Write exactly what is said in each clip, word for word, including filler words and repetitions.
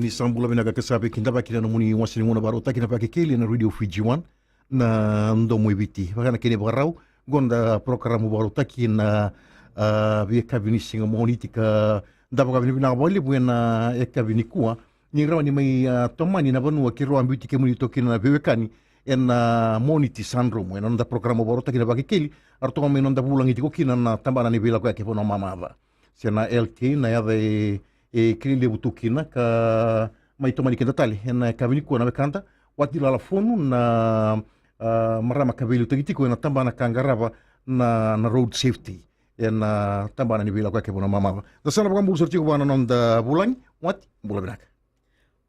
Sa bula vinaka ka sa veikidavaki na nomuni wase ni gauna vakarautaki na Vakekeli ena Radio Fiji One, na Domo i Viti. Vaka na kena ivakarau, qo na porokaramu vakarautaki na, a, veiyakavi ni siga Moniti ka da vakavinavinaka vakalevu ena yakavi nikua ni rawa ni mai, a, tomani na vanua keirau a biuti kemuni toka kina na veiwekani ena Moniti sa dromu. Ena noda porokaramu vakarautaki na Vakekeli, a ratou mai noda vulagi tiko kina na tabana ni veilakoyaki e vanua mamaca, se na L T A na yaca e, e kilai levu tu kina, ka mai tomani keda tale ena yakavi nikua na wekada Wati Lala Fonu, na, a, marama ka veiliutaki tiko ena tabana ka qarava na, na road safety ena tabana ni veilakoyaki e vanua mamaca. Da sa na vakabula sara tiko vua na noda vulagi. Wati, bula vinaka.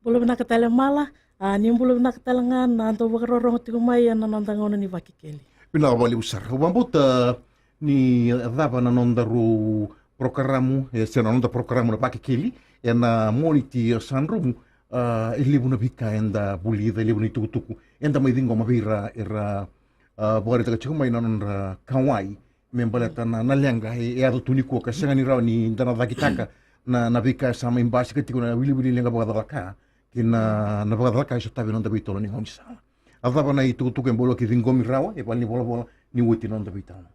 Bula vinaka tale Mala. A, ni bula vinaka tale ga na dau vakarorogo tiko mai ena noda gauna ni Vakekeli. Vinaka vakalevu sara. Au vakabauta ni cava na nodaru porokaramu, e, se na noda porokaramu na Vakekeli ena Moniti sa dromu, a, e levu na veika eda vulica, e levu na itukutuku eda mai ciqoma vei ira era, a, vakaraitaka tiko mai na nodra kauwai me baleta na, na leqa e, e yaco tu nikua ka sega ni rawa ni da na cakitaka na, na veika e sa mai basika tiko, na wiliwili leqa vakacalaka kei na, na vakacalaka e sotavi ena noda veitalanoa ni gaunisala. A cava na itukutuku e bau laki ciqomi rawa e valenivolavola ni oti na noda veitalanoa?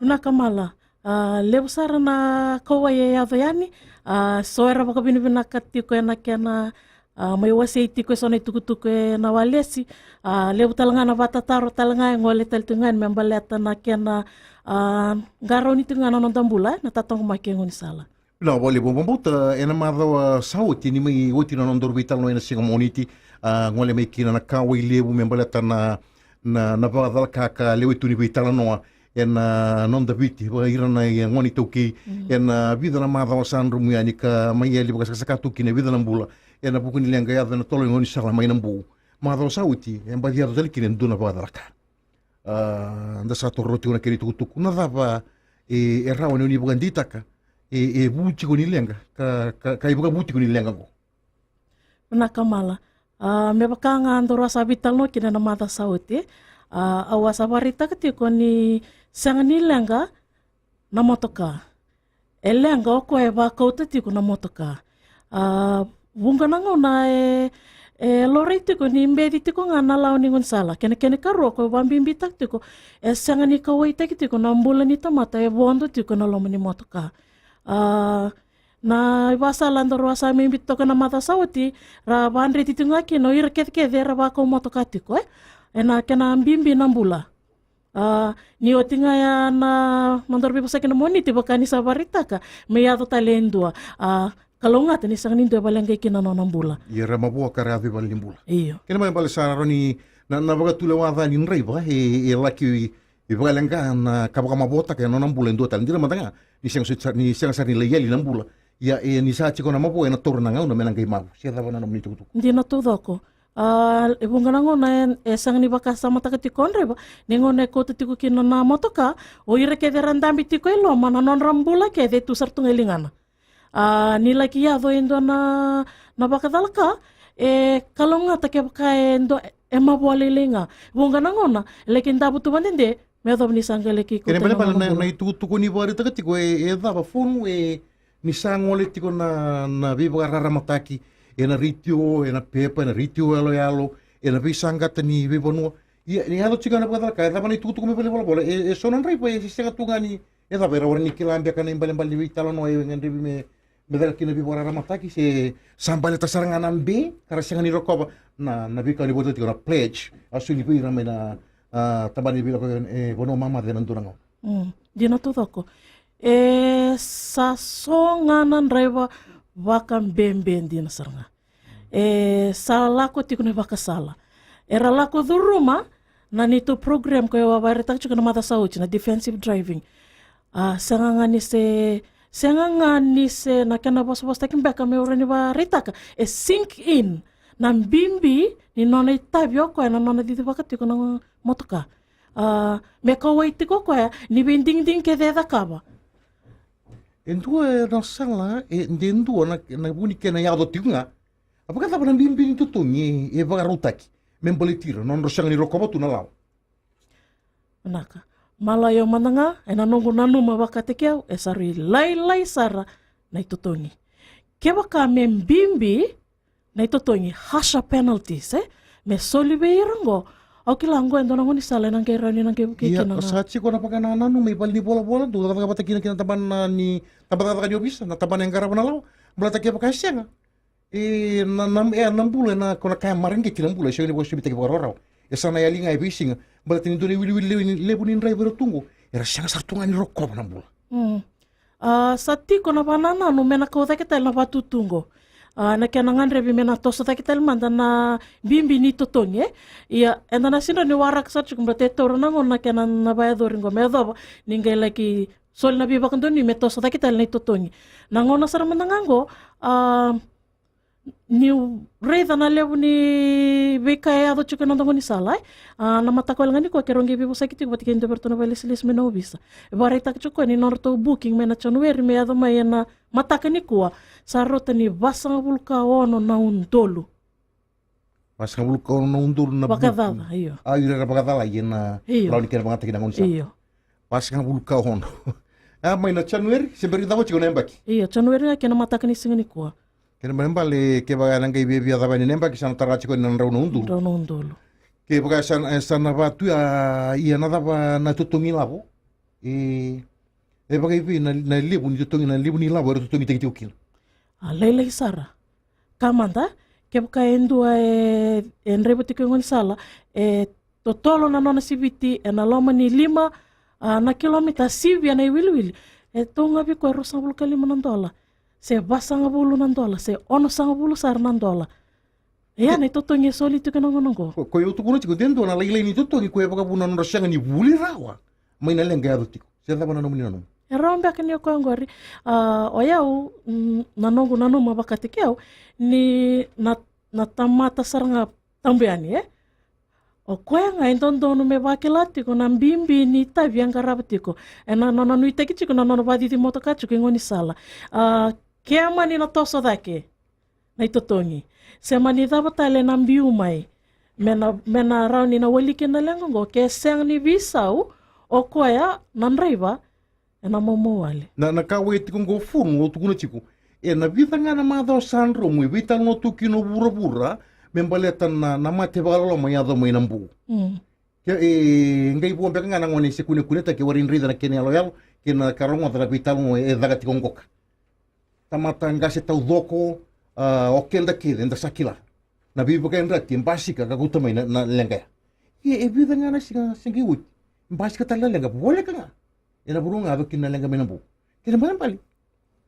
Vinaka Mala. A, levu sara na kauwai e yaco yani. A, so era vakavinavinaka tiko ena kena, a, mai wasei tiko eso na itukutuku ena walesi. A, levu tale ga na vakatataro tale ga e gole tale tiko ga yani me baleta na kena, a, qarauni tiko ga na noda bula, e, na tataqomaki e gaunisala. Vinaka vakalevu. Au vakabauta ena macawa sa oti ni mai oti na nodaru veitalanoa ena siga Moniti, a, gole mai kina na kauwai levu me baleta na, na, na vakacalaka ka lewe tu ni veitalanoa ena noda Viti, vaka ira na gone iTaukei, ena vica na macawa sa dromu yani ka mai yali vakasakasaka tu kina e vica na bula ena vuku ni leqa e yaco ena tolo ni gaunisala mai Nabou. Macawa sa oti e baci yaco tale kina e dua na vakacalaka. A, da sa taura tiko na kena itukutuku. Na cava e, e rawa ni o ni vakadeitaka e, e vu tiko ni leqa ka, ka, ka ivakavu tiko ni leqa oqo? Vinaka Mala. A, me vaka ga daru a sa veitalanoa kina na macawa sa oti, a, au a sa vakaraitaka tiko ni sega ni leqa na motoka. E leqa o koya e vakauta tiko na motoka. A, vuqa na gauna e, e laurai tiko ni beci tiko ga na lawa ni gaunisala. Kena, kena ikarua, o koya e vakabibitaka tiko, e sega ni kauwaitaki tiko na bula ni tamata e vodo tiko ena loma ni motoka. A, na ivakasala daru a sa mai biuta toka na macawa sa oti, ra vakadreti tiko ga kina o ira kecekece era vakau motoka tiko, e, ena kena bibi na bula. A, ni oti ga ya na nodaru veivosaki na Moniti, vaka ni sa vakaraitaka, me yaco tale e dua. A, kalougata ni sega ni dua e vakaleqai kina na nona bula. Ia era mavoa ka ra yaco i valenibula. Io. Kena ibalebale sa rawa ni na, na vakatulewa ca ni draiva e, e laki ivakaleqa na ka vakamavoataka ena nona bula e dua tale. Dina mada ga ni sega soti sa, ni sega sara ni lai yali na bula. Ia, e, ni sa tiko na mavoa ena taura na gauna me na qai mavo. Se cava na nomuni itukutuku? Dina taucoko. A, e vuqa na gauna e, e sega ni vakasamataka tiko o draiva ni gauna e kauta tiko kina na motoka, o ira kece era dabe tiko e loma, na nodra bula kece e tu sara tu ga e ligana. A, ni laki yaco e dua na, na vakacalaka, e kalougata kevaka e dua e mavoa lailai ga. Vuqa na gauna e laki davo tu vakadede me yacova ni sa qai laki kauta na nona bula. Kena ibalebale na, na itukutuku ni vakaraitaka tiko e, e cava Fonu, e, ni sa gole tiko na, na veivakararamataki ena retio, ena pepa, ena retio yaloyalo, ena veisaqata ni veivanua. Ia, ni yaco tiko na vakacalaka, e cava na itukutuku me valenivolavola? E, e so na draiva e se sega tu ga ni, e cava, era warai ni kila beka na ibalebale ni veitalanoa e gadrevi me, me caka kina na veivakararamataki, se sa baleta sara ga na be ka ra sega ni rokova na, na veika ni vakaraitaka tiko na pledge a soli vei ira mai na, a, tabana ni veilako e vanua mamaca ena dua na gauna? Mm, dina taucoko. E sa so ga na draiva vakabebe dina sara ga. E sa lako tiko na ivakasala. Era lako curuma na neitou program koya au a vakaraitaka tiko na macawa sa oti, na defensive driving. A, sega ga ni se, sega ga ni se na kena vosavosataki beka meu rawa ni vakaraitaka, e sink in na bibi ni nona itavi o koya na nona cicivaka tiko na motoka. A, me kauwai tiko o koya ni veidigidigi kece e cakava. E dua na sala, e de dua na, na vu ni kena yaco tiko ga. A vakacava na bibi ni totogi e, e vakarautaki me baleti ira na nodra sega ni rokova tu na lawa? Vinaka. Mala, io mada ga, ena noqu nanuma vakataki au, e sa rui lailai sara na itotogi. Kevaka me bibi, na itotogi, harsher penalties, e? Me soli vei ira qo. Au kila qo e dua na gaunisala ena qai rawa ni na qai vukei kina. Ia, sa tiko na vakanananu mai vale ni volavola, dou cakacaka vata kina kina tabana ni, tabacakacaka ni ovisa, na tabana e qarava na lawa. Baleta kevaka e sega, e, na, na, e, na bula, ena, ko na kaya mareqeti na bula, e sega ni vakasovitaki vakarawarawa. E sa na yali ga e veisiga. Baleta ni dua na iwiliwili levu ni, levu ni draiva era tu qo, era sega sara tu ga ni rokova na bula. Mm. A, sa tiko na vakanananu me na kau cake tale na vatutu qo. A, na kena gadrevi me na toso cake tale mada na bibi ni totogi, e? Ia, eda na sega ni waraka sara tiko baleta e taura na gauna na kena na vakayacori qo me yacova ni qai laki soli na veivakadonui me toso cake tale na itotogi. Na gauna sara mada ga qo, a, niu raica na levu ni veika e yaco tiko ena noda gaunisala, e? A, na mataka wale ga nikua keirau qai veivosaki tiko vata kei dua vei iratou na vakailesilesi mai na ovisa. E vakaraitaka tiko ni nodratou booking mai na January me yaco mai ena mataka nikua, sa rauta ni vasagavulu ka ono na udolu. Vasagavulu ka ono na udolu na booking. Vakacaca, io. A, ira era vakacalai ena, io, rawa ni kena vakayagataki na gaunisala. Io. Vasagavulu ka ono. A, mai na January, se bera ni cava tiko na yabaki? Io, January ga kei na mataka ni siga nikua. Kena ibalebale, kevaka ena qai viavia cava yani na yabaki, sa na tara tiko na drau na udolu. Drau na udolu. Kevaka sa, e, sa na vatu, a, ia na cava na totogi lavo? E, e vakaivei na, na levu ni totogi, na levu ni lavo era totogitaki tiko kina? A, lailai sara. Ka mada, kevaka e dua e, e draiva tiko e gaunisala, e totolo na nona siviti ena loma ni lima, a, na kilomita, sivia na iwiliwili. E tou ga vei koya e ruasagavulu ka lima na dola, se vasagavulu na dola, se onosagavulu sara na dola. Ia, na itotogi e soli tiko ena gauna qo. Ko, koya au tukuna tiko, de dua na lailai ni totogi koya e vakavuna na nodra sega ni vuli rawa mai na leqa e yaco tiko. Se cava na nomuni nanuma? E rawa beka ni o koya qori. A, o yau, mm, na noqu nanuma vakataki au, ni na, na tamata sara ga tabu yani, e? O koya ga e dodonu me vakila tiko na bibi ni itavi e qarava tiko. Ena nona nuitaki tiko na nona vacici motoka tiko i gaunisala. A, ke mani na toso cake na itotogi, se mani cava tale na biu mai, me na, me na rawa ni na wali kina na leqa qo, ke sega ni veisau o koya na draiva, ena momo wale. Na, na ka wai tiko qo Funu, au tukuna tiko, ena vica ga na macawa sa dromu, e veitalanoa tu kina o vuravura me baleta na, na mate vakaloloma e yaco mai na Bu. Mm. Ke, e, qai vo beka ga na gone se kunekunetaki, e warai ni raica na kena iyaloyalo kei na ka rogoca na veitalanoa e caka tiko qoka. Tamata qase taucoko, a, o keda kece eda sa kila na veivakayadrati e basika ka kauta mai na, na leqa ya. Ia e vica ga na siga se qai oti, basika tale na leqa, voleka ga ena vanua ga e yaco kina na leqa mai na Bu. Kena ibalebale,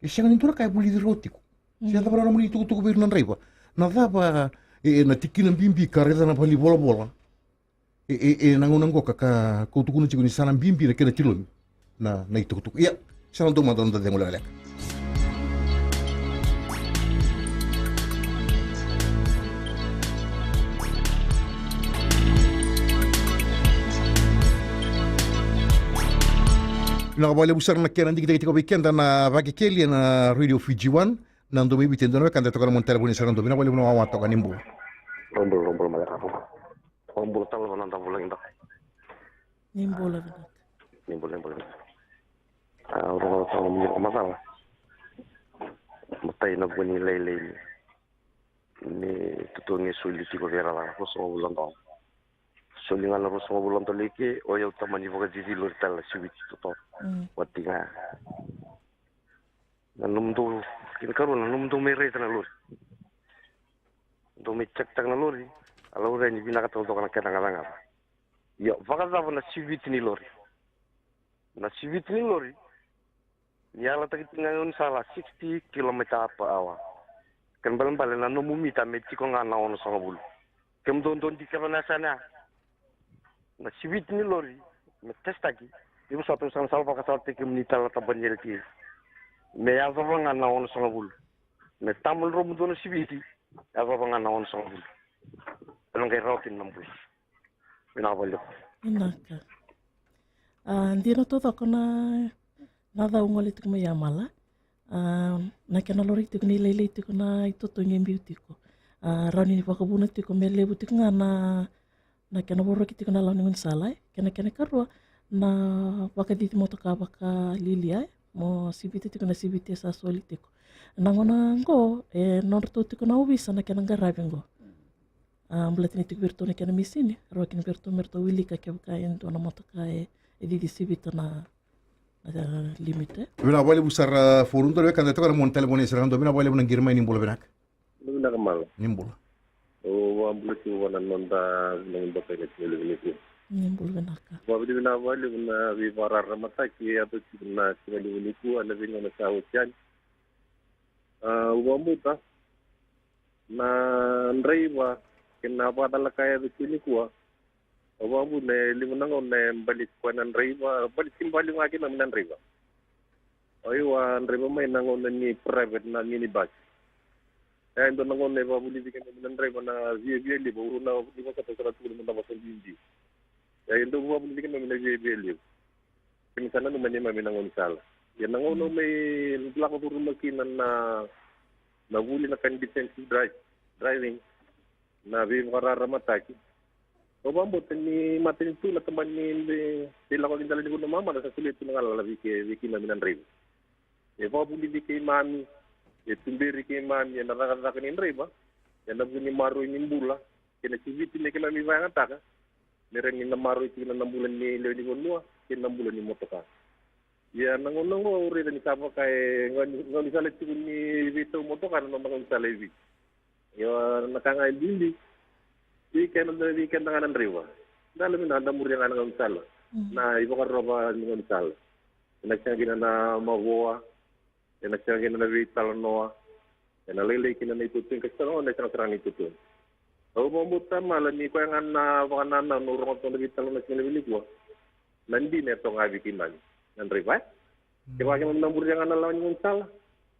e sega ni dua na ka e vulici rawa tiko. Mm. Se cava na nomuni itukutuku vei ira na draiva? Na cava, e, e, na tikina bibi ka raica na valenivolavola? E, e, e, na gauna qoka ka, ka, kau tukuna tiko ni sa na bibi na kena tilomi na, na itukutuku. Ia, sa na dua mada na noda cegu lekaleka. Vinaka vakalevu sara na kena digitaki tiko vei keda na Vakekeli ena Radio Fiji One. Na Domo i Viti, e dua na wekada e toka na moni talevoni sara, dou vinaka vakalevu na wawa toka, ni bula. Ni bula, ni bula, mada ka bula. Ni bula tale na noda vulagi da. Ni bula vinaka. Ni bula, ni bula vinaka. A, au rogoca tale na nomuni vakamacala. Matai na vua ni lailai ni, ni totogi e soli tiko vei ira na ruasagavulu na dola. Soli ga na ruasagavulu na dola i ke, o yau tamani vakacici lori tale na siviti totolo. Mm. Vati ga. Na nomudou, kena ikarua, na nomudou mai raica na lori. Dou mai cekitaka na lori, a laurai ni vinaka taucoko na kena gacagaca. Io, vakacava na siviti ni lori? Na siviti ni lori, ni yalataki tiko ga e gaunisala sixty kilometre per hour. Kena ibalebale na nomu mita me tiko ga na onosagavulu. Kemudou dou dikeva na yasana ya. Na siviti ni lori me testaki, ni vosota, au sa na sala vakasalataki kemuni tale na tabana ni L T A. Me yacova ga na onosagavulu. Me tamadromudou na siviti, yacova ga na onosagavulu. Ena qai rawa kina na bula. Vinaka vakalevu. Vinaka. A, dina taucoko na, na cau gole tiko mai Yamala. A, na kena laurai tiko ni lailai tiko na itotogi e biu tiko. A, rawa ni vakavuna tiko me levu tiko ga na, na kena voroki tiko na lawa ni gaunisala, e. Kena, kena ikarua, na vakacici motoka vakalialia, e. mo sivita tiko na sivita e sa soli tiko. Na gauna qo, e nodratou tiko na ovisa na kena qaravi qo. A, baleta ni tiko vei iratou na kena misini, rawa kina vei iratou me ratou wilika kevaka e dua na motoka e, e cici sivita na, na limit, e. Vinaka vakalevu sara, a, Furu. Dua na wekada e toka na mona talevoni e sara ga, dua, vinaka vakalevu na qiri mai, ni bula vinaka. Bula vinaka Mala. Ni bula. Au vakabula tiko vua na noda, na noda kai na siga levu nikua. Ni bula vinaka. Vakavinavinaka vakalevu na veivakararamataki e yaco tiko na siga levu nikua, na veigauna sa oti yani. A, au vakabauta na draiva kei na vakacalaka e yaco tiko nikua. Au vakabauta e levu na gauna e baleti koya na draiva, baleti, baleti ga kina mai na draiva. O iko a draiva mai na gauna ni private, na minibus. E dua na gauna e vakavulici keimami na draiva na viavia levu, au raica ni vakatau sara tu na noda vosa bibi. E dau vakavulici keimami na viavia levu. Keimami sa nanuma neimami na gaunisala. Ia na gauna au mai lako curuma kina na, na vuli, na ka ni defensive drive, driving, na veivakararamataki. Au vakabauta ni matanitu, na tabana ni vei, veilakoyaki dela ni vanua mamada sa solia tu na galala vei ke, vei keimami na draiva. E vakavulici keimami, e tuberi keimami ena cakacaka ni draiva, ena vuku ni maroroi ni bula kei na siviti me keimami vakayagataka me rawa ni na maroroi tiko na bula ni lewe ni vanua kei na bula ni motoka. Ia na gauna oqo au raica ni sa vaka e gauni, gaunisala tiko ni veitau motoka na noda gaunisala e Viti. Ia na ka ga e bibi, vei keda, vei keda ga na draiva, da lomani, da muria ga na gaunisala, na ivakarau ni gaunisala. Ena sega kina na mavoa, ena sega kina na veitalanoa, ena lailai kina na itutu, e qai sa na gauna e sega sara ga na itutu. Au vakabauta Mala ni koya ga na vakanananu au rogoca toka na veitalanoa na siga levu nikua. Na dina e toka ga vei keimami na draiva. Kevaka keimami na muria ga na lawa ni gaunisala,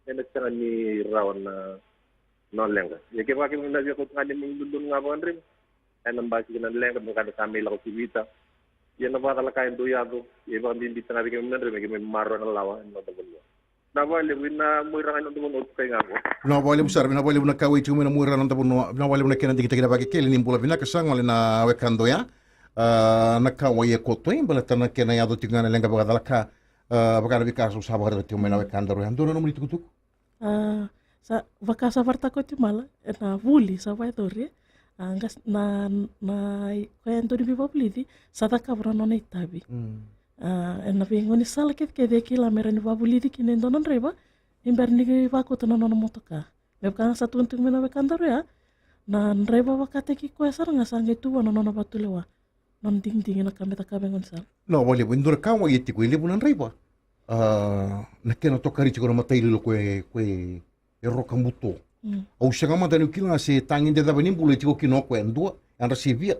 ena sega ni rawa na, na leqa. Ia kevaka keimami na via kauta ga neimami dodonu ga vakadreva, ena basika na leqa me vaka da sa mai lako sivita. Ia na vakacalaka e dau yaco, ia e vakabibitaka ga vei keimami na draiva me keimami maroroya na lawa ena noda vanua. Vinaka vakalevu, na muria ga ena noda vanua tu kai ga qo. Vinaka vakalevu sara, vinaka vakalevu na kauwai tiko mai na muria ena noda vanua. Vinaka vakalevu na kena digitaki na Vakekeli. Ni bula vinaka, sa gole na wekada oya. A, Nakawai e Koto, e baleta na kena yaco tiko ga na leqa vakacalaka. A, vaka na veika sa vakaraica tiko mai na wekada oya. Dua na nomuni tukutuku? A, sa, vaka sa vakaraitaka oti Mala, ena vuli sa vakayacori, a, qas-, na, na, koya e dau ni veivakavulici, sa cakava na nona itavi. Mm. A, ena veigaunisala kecekece e kila me rawa ni vakavulici kina e dua na draiva ni bera ni vakauta na nona motoka. Me vaka ga sa tukuni tiko mai na wekada oya, na draiva vakataki koya sara ga sa qai tu vua na nona vakatulewa. Nona digidigi na ka me cakava e gaunisala. Vinaka vakalevu. E dua na ka ga e tiko, e levu na draiva, a, na kena tokari tiko na mataililo ko e, ko e roka buto. Mm. Au sega mada niu kila se tagede cava ni bula e tiko kina o koya, e dua, yadra se via.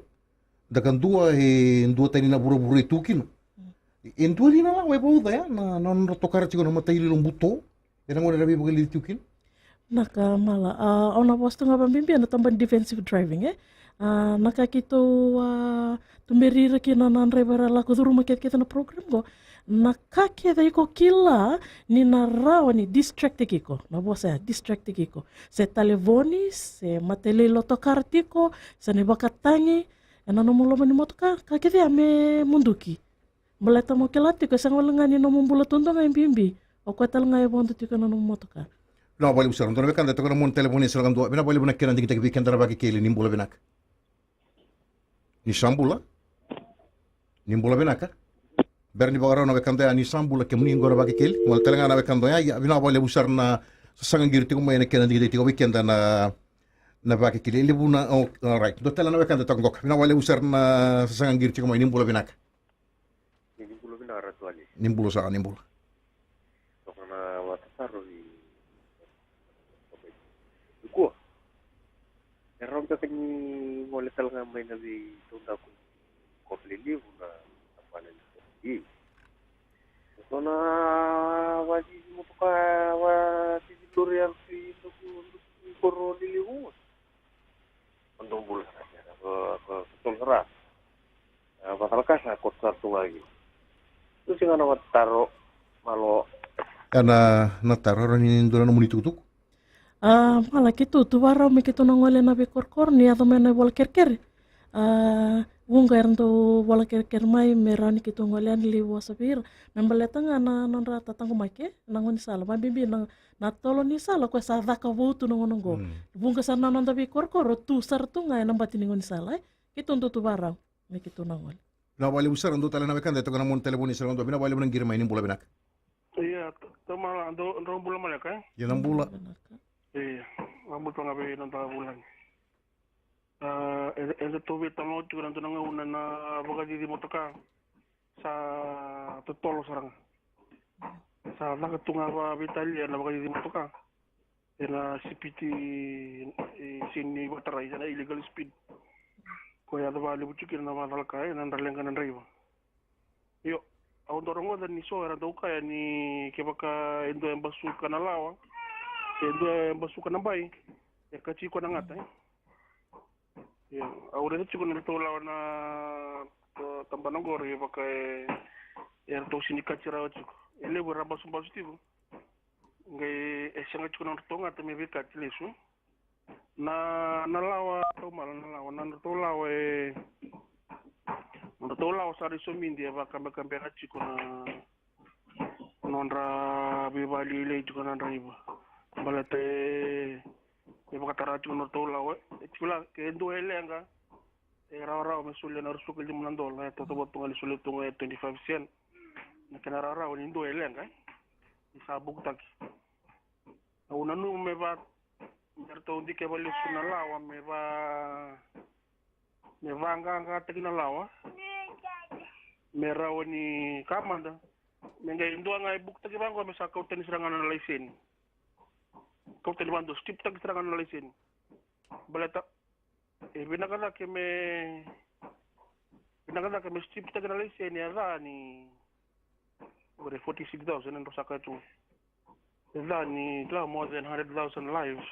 Da kadua e dua tani na vuravura e tu kina. Mm. E dua li na lawa e vauca ya na, na nodra tokara tiko na mataililo buto ena gauna era veivakaliuci tiko kina? Vinaka Mala, a, au na vosa tu ga vakabibi ena tabana ni defensive driving, e. A, na ka keitou, a, tuberi ira kina na draiva era lako curuma kecekece na program qo. Na ka kece iko kila ni na rawa ni distract-taki iko, na vosa ya, distract-taki iko. Se talevoni, se mataililo tokara tiko, se na ivakatagi ena nomu loma ni motoka, ka kece ya me muduki. Baleta mo kila tiko, e sega wale ga ni nomu bula taudua ga e bibi, o koya tale ga e vodo tiko ena nomu motoka. Vinaka vakalevu sara. Dua na wekada e toka na mona talevoni e sara ga, dua. Vinaka vakalevu na kena digitaki vei keda na Vakekeli. Ni bula vinaka. Ni sa bula. Ni bula vinaka. Bera ni vakarau na wekada ya, ni sa bula, kemuni qo na Vakekeli. Gole tale ga na wekada ya, ia, vinaka vakalevu sara na sasaga qiri tiko mai ena kena digitaki tiko vei keda na, na Vakekeli. E levu na, oh, alright. Dua tale na wekada e toka qo. Vinaka vakalevu sara na sasaga qiri tiko mai, ni bula vinaka. Ni bula vinaka Ratu Ale. Ni bula saka, ni bula. Toka na vakatataro ni, nikua. E rawa beka ni gole tale ga mai na veitaudaku ni kope lelevu na, na vale ni kope. Eso na vakacici motoka, vakacici lori, yaco i doku, doku koro lelevu. Dou bula sara, ko, ko, ko tolu sara. A, vakatalakasa ko tolu sara tu ga kina. Tu sega na vataro, Malo. Ena, na taro, rawa ni dua na nomuni tukutuku? A, Mala, keitou tu vakarau me keitou na gole ena veikorokoro ni yaco mai na ivola kerekere. A, Vuqa era dau vola kerekere mai me rawa ni keitou gole yani levu vosa vei ira. Me baleta ga na nodra tataqomaki e na gaunisala, vabibi na, na tolo ni sala, koya sa caka vou tu na gauna oqo. Mm. Vuqa sara na noda veikorokoro tu sara tu ga e na bati ni gaunisala, e. Keitou dau tu vakarau me keitou na gole. Vinaka vakalevu sara, dua tale na wekada e toka na mona talevoni, sa na dua. Vinaka vakalevu na qiri mai, ni bula vinaka. Ia, t-, tamara, dou, dou bula maleka, e? Ia na bula. Vinaka. Ia, na bula toka ga vei noda vulagi. A, e, e, eda tou veitalanoa tiko na dua na gauna na vakacici motoka. Sa totolo sara ga. Sa caka tu ga vakaveitalia na vakacici motoka. E na sipiti, e, sega ni vakatarai, e na illegal speed. Koya e yaco vakalevu tiko kina na vakacalaka, e na dra leqa na draiva. Io, au dau rogoca ni so era dau kaya ni kevaka e dua e basuka na lawa, e dua e basuka na bai, e kati koya na gata, e. Io, au raica tiko na nodratou lawa na, e, tabana qori, e vaka e, eratou sega ni kati rawa tiko. E levu era basubasu tiko. Qai e sega tiko na nodratou gata me veikati lesu. Na, na lawa, taumala na lawa, na nodratou lawa e, nodratou lawa sa raiso midi e vakabekabeka tiko na nodra veivakalialiai tiko na draiva. Baleta e, e vakatara tiko na nodratou lawa, e tiko la, ke dua e leqa, e rawarawa me solia na ruasagavulu ka lima na dola, e totovo tu ga ni solia tu ga e twenty-five cent. Na kena rawarawa ni dua e leqa, e. Ni sa bukutaki. Au nanuma me va, me ratou dikeva lesu na lawa, me va, me vaqaqataki na lawa. Me rawa ni ka mada. Me qai dua ga e bukutaki vaqo me sa kau tani sara ga na laiseni. Kau tani vaqo, strip taki sara ga na laiseni. Baleta e vinaka cake me, vinaka cake me strip taki na laiseni, e ca ni, ore, forty-six thousand, e dro sa kaya tu. E ca ni, la, more than hundred thousand lives.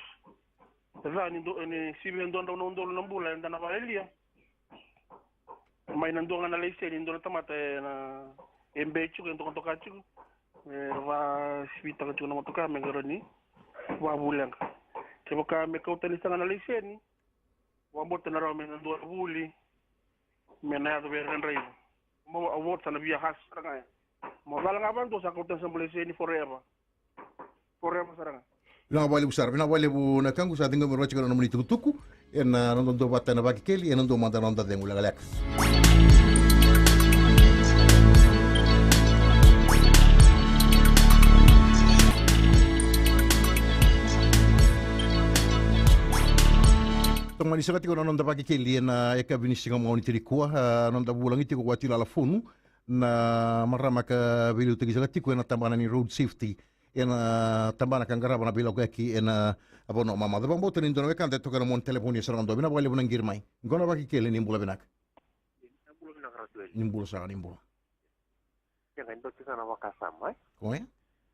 E ca ni do, ni sivi e dua drau na udolu na bula eda na vakalialia. Mai na dua ga na laiseni, dua na tamata e na, e bei tiko, e dokadoka tiko. E vasivitaka tiko na motoka me qai rawa ni vavuleqa. Kevaka me kau tani sara ga na laiseni, vakabauta na rawa me na dua na vuli me na yaco vei ira na draiva. Mo, au vakabauta sa na via has sara ga ya. Mo cala ga vakadua sa kau tani sara ga na laiseni forever. Forever sara ga. Vinaka vakalevu sara, vinaka vakalevu na wekaqu, sa ciqomi rawa tiko na nomuni tukutuku. E na noda dua vata na Vakekeli, e na dua mada na noda cegu lekaleka. Tomani saka tiko na noda Vakekeli e na yakavi ni siga Moniti nikua, a, noda vulagi tiko o Ati Lala Fonu, na marama ka veiliutaki saka tiko e na tabana ni road safety, e na tabana ka qarava na veilakoyaki e na vanua mamaca. Vakabauta ni dua na wekada e toka na mona talevoni, e sa na dua. Vinaka vakalevu na qiri mai. Qo na Vakekeli, ni bula vinaka. Ni bula vinaka Ratu Eli. Ni bula saka, ni bula. Ia qai dua tiko na vakasama, e? Koya?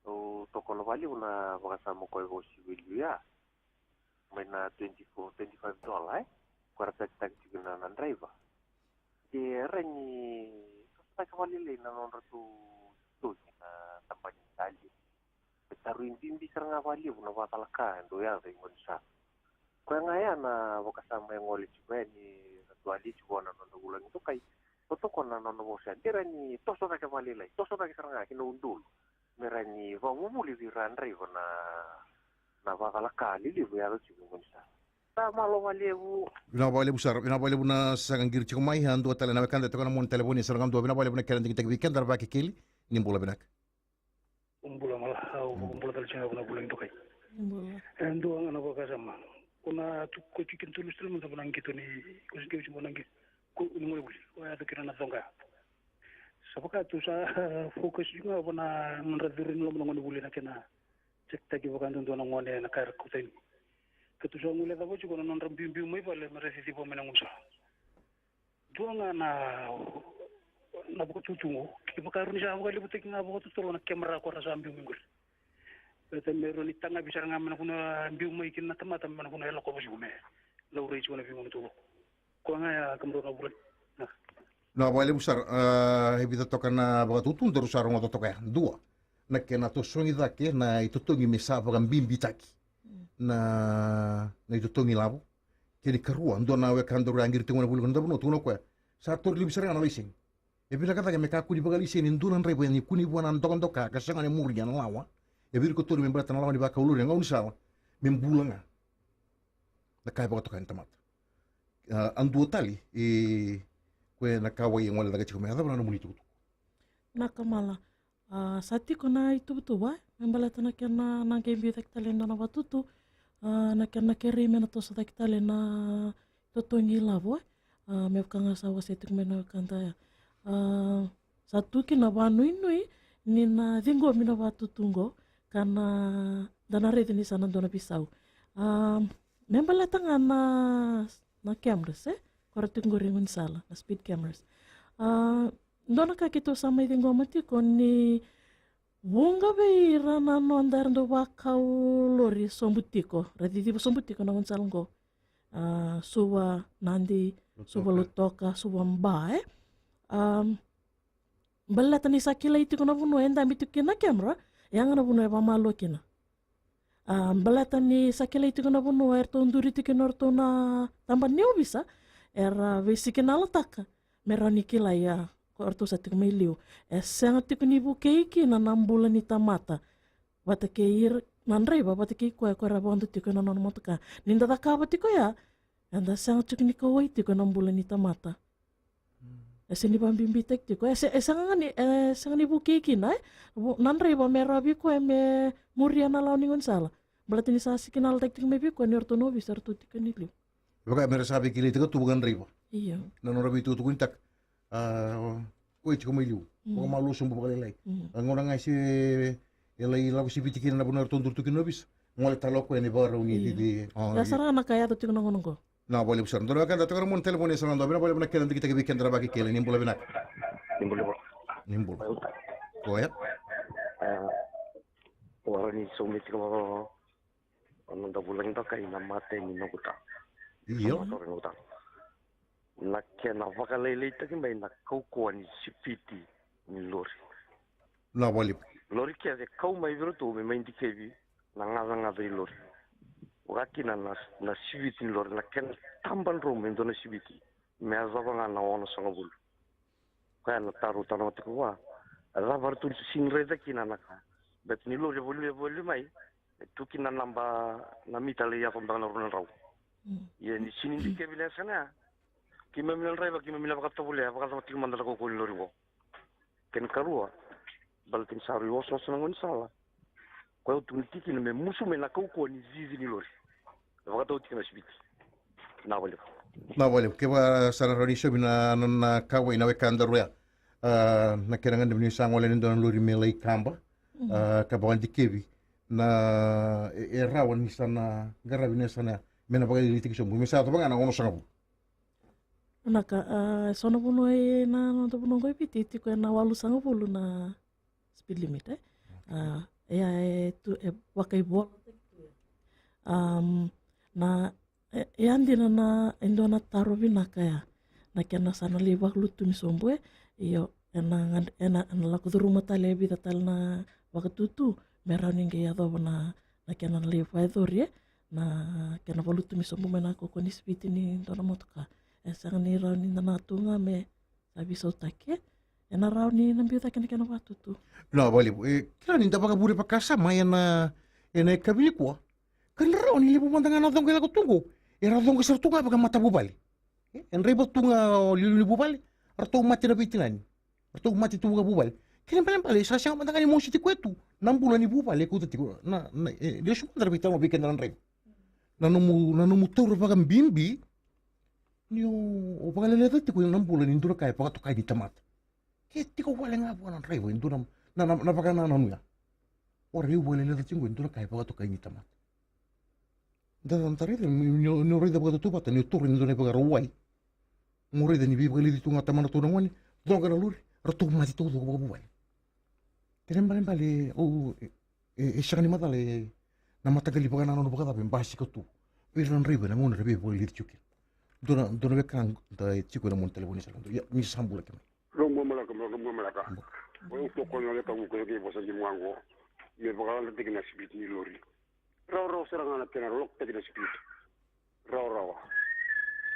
Au tokona vakalevu na vakasama koya vakauasivi e liu ya. Mai na twenty-four, twenty-five dollar, e? Koya era takitaki tiko na, na draiva. Ke rawa ni sosomitaki vakalailai na nodratou totogi na tabana ni ka levu. E tarui bibi sara ga vakalevu na vakacalaka e dau yaco e gaunisala. Koya ga ya na vakasama e gole tiko yani, na tuali tiko na noda vulagi dokai. Ko tokona na nona vosa ya, de rawa ni toso cake vakalailai, toso cake sara ga ki na udolu. Me rawa ni vakavuvuli vei ira draiva na, na vakacalaka lelevu e yaco tiko e gaunisala. Sa malo vakalevu. Vinaka vakalevu sara, vinaka vakalevu na sasaga qiri tiko mai. A, dua tale na wekada e toka na mona talevoni, e sa na dua. Vinaka vakalevu na kena digitaki vei keda na Vakekeli, ni bula vinaka. Bula mala, au vakabula tale tiko ga na vulagi dokai. Bula. E dua ga na vakasama. Ko na tu, ko tiko kina tolu sila mada vanagi keitou ni, ko tiko kina vanagi, ko ni gole vuli, ko yaco kina na coqa. Sa vaka tu sa focus tiko ga vana nodra curu ni loma na gone vuli na kena check taki vaka dua na gone na ka era kau tani. Ka tu sa gole cava tiko na nodra biubiu mai vale me ra ciciva mai na gaunisala. Dua ga na, na vakatutu qo, kevaka rawa ni sa vakalevutaki ga vakatotolo na kemera ko ra sa biu mai qori. Baleta me rawa ni tagavi sara ga me na kua ni biu mai kina na tamata me na kua ni lakova tiko me laurai tiko na veigauna taucoko. Koya ga ya kemudrau na vula. Na. Na vakalevu sara, a, e vica toka na vakatutu daru sa rogoca toka ya. Dua, na kena tosogi cake na itotogi me sa vakabibitaki. Na, na itotogi lavo. Kena ikarua, dua na wekadaru a qiri tiko mai na vuli ko na davanua, tukuna o koya. Sa tauri levu sara ga na laiseni. E vinaka cake me kakua ni vakalaiseni e dua na draiva ni kune vua na dokadoka ka sega ni muria na lawa. E vei iratou me baleta na lawa ni vakau lori ena gaunisala me bula ga na ka e vakatokai na tamata. A, a dua tale e koya na kauwai e gole cake tiko mai, a cava na nomuni tukutuku? Na kamala. A, sa tiko na ituvatuva e me baleta na kena na qai biu cake tale e dua na vatutu. A, na kena kerei me na toso cake tale na totogi ilavo e. A, me vaka ga sa wasea tiko mai na wekada ya. A, sa tu kina vanuinui ni na ciqomi na vatutu qo ka na da na raica ni sa na dua na veisau. A, me baleta ga na, na cameras e kora tiko qori e gaunisala, na speed cameras. A, dua na ka keitou sa mai ciqoma tiko ni vuqa vei ira na noda era dau vakau lori sobu tiko, ra ciciva sobu tiko na gaunisala qo. A, Suva, Nadi, Suva, Lautoka, Suva, Ba e. A, baleta ni sa kilai tiko na vanua e dabe tiko kina na camera, ya ga na vanua e vamalua kina. A, baleta ni sa kilai tiko na vanua eratou duri tiko kina o ratou na taba ni ovisa, era veisiki na lataka me rawa ni kilai a ko ratou sa tiko mai liu. E sega tiko ni vukei kina na bula ni tamata vata kei ira na draiva vata kei koya ko era vodo tiko ena nona motoka. Ni da cakava tiko ya, eda sega tiko ni kauwai tiko ena bula ni tamata. E sega ni vabibitaki tiko, e se, e sega ga ni, e sega ni vukei kina e na draiva me rawa vei koya me muria na lawa ni gaunisala. Baleta ni sa sikinalataki tiko mai vei koya ni o ratou na ovisa eratou tiko ni liu. Vaka me ra sa veikilaitaka tu vaka draiva. Io. Na nodra veitukutukunitaka. A, koya tiko mai liu. Vakamalua sobu vakalailai. A gauna ga e se e lai lako siviti kina na vanua eratou duri tu kina na ovisa, gole tale o koya ena ivakarau ni cici. Ia sara ga na ka e yaco tiko na gauna oqo. Na vakalevu sara. Dua na wekada, tokona mo na talevoni e sa na dua. Vinaka vakalevu na kena digitaki vei keda na Vakekeli. Ni bula vinaka. Ni bula. Ni bula. Koya. Ora ni saumi tiko vaka o noda vulagi dokai na mate ni noqu talo. Io. Na kena vakalailaitaki mai na kaukaua ni sipiti ni lori. Na vakalevu. Lori kece kau mai vei iratou me mai dikevi na gacagaca ni lori. Vaka kina na, na siviti ni lori, na kena taba dromu e dua na siviti me yacova ga na onosagavulu. Koya na taro tana tiko vua. Cava ratou sega ni raica kina na ka? Baleta ni lori e voli, e voli mai, e tu kina na naba na mita lai yaco beka na rua na drau. Ia ni sega ni dikevi na yasana ya, keimami na draiva keimami na vakatovolea, vakacava tiko mada na kaukaua ni lori qo. Kena karua, baleta ni sa rui osooso na gaunisala. Koya au tukuna tiko kina me musu mai na kaukaua ni cici ni lori. E vakatau tiko na sipiti. Na vakalevu. Na vakalevu. Kevaka sa na rawa ni saumi na, na, na kauwai na wekadaru ya. A, na kena gadrevi ni sa gole ni dua na lori me lai kaba. A, ka vakadikevi na, e, e rawa ni sa na qaravi na yasana ya me na vakalailaitaki sobu me sa yacova ga na onosagavulu. Vinaka, a, e so na vanua ena noda vanua qo e Viti e tiko ena walusagavulu na speed limit e. A, e, e tu, e vakaivola. Am, na, e, e a dina na, e dua na taro vinaka ya. Na kena sa na lai vakalutumi sobu e. Io, ena, ena, ena lako curuma tale e vica tale na vakatutu me rawa ni qai yacova na, na kena lai vakayacori e. Na kena vakalutumi sobu mai na kaukaua ni siviti ni dua na motoka. E sega ni rawa ni da na tu ga me sa veisautaki e. Ena rawa ni na biu cake na kena vakatutu. Na vakalevu. E kila ni da vakavure vakasama ena, ena yakavi nikua. Ka na rawa ni levu mada ga na coqa e lako tu qo. Era coqa sara tu ga vakamatavuvale. E, e draiva tu ga o liuliu ni vuvale, ratou mate na veitinani. Ratou mate tu vakavuvale. Kena ibalebale sa sega mada ga ni mositi koya tu na bula ni vuvale e kauta tiko na, na, e lesu mada na veitalanoa vei keda na draiva. Na nomu, na nomu taura vakabibi ni o, o vakaleleca tiko na bula ni dua na ka e vakatokai ni tamata. Ke tiko wale ga vua na draiva e dua na, na, na, na vakanananu ya. O raiu vakaleleca tiko e dua na ka e vakatokai ni tamata. Da, da raica ni, ni, ni o raica vakatautauvata ni o taura e dua na ivakarau wai. Mo raica ni veivakalilici tu ga tamana tou na gone, coqa na lori, ratou mate taucoko vakavuvale. Kena ibalebale, o, e, e, e sega ni macala e na mataqali vakanananu vakacava e basika tu vei ira na draiva ena gauna era veivakalilici tiko kina. Dua na, dua na wekada e tiko ena mona talevoni sara. Ia, ni sa bula kemuni. Rau bua malaka, rau bua malaka. O yau tokona na wekamu ko yau kei vosa di muago me vakaladrataki na sipiti ni lori. Rawarawa sara ga na kena lokotaki na sipiti. Rawarawa.